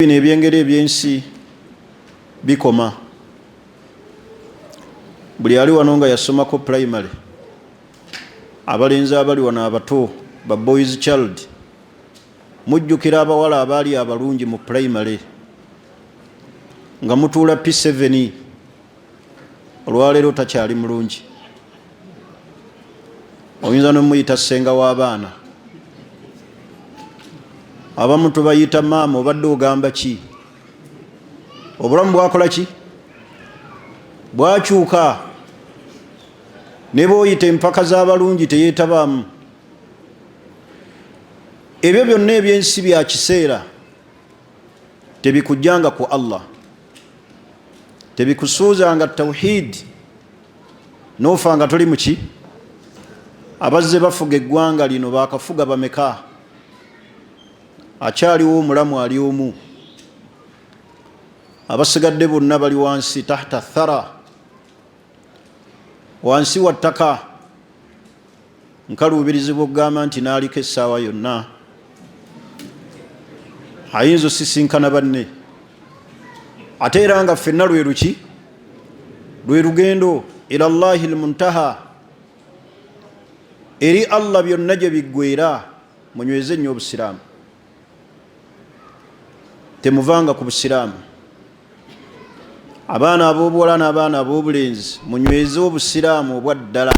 Bino ebyengera ebyensi bikoma. Buli ali wano nga yasomako primary, abalenzi abali wano abato ba boys child, mujjukira abawala abaali abalungi mu primary nga mutuula P7, olwaleero takyali mulungi, oyinza nomuyita ssenga w'abaana. Abamu tubayita maama. Obadde ogamba ki? Obulamu bwakola ki? Bwakyuka. Ne bwoyita empaka z'abalungi teyeetabaamu. Ebyo byonna ebyensi bya kiseera, tebikujjanga ku Allah, tebikusuuzanga tawhid nofa nga toli muki. Abazze bafuga eggwanga lino bakafuga bameka? Akyaliwo omulamu ali omu, abasigadde bonna bali wansi, tahta thara, wansi wa ttaka. Nkaluubirizibwa okugamba nti n'aliko essaawa yonna ayinza osisinkana banne, ate era nga ffenna lwe luki lwe lugendo ila llahi lmuntaha, eri Allah byonna gye biggwera. Munyweze nnyo obusiraamu, temuvanga ku busiraamu. Abaana ab'obuwala n'abaana ab'obulenzi, munyweze obusiraamu obwa ddala.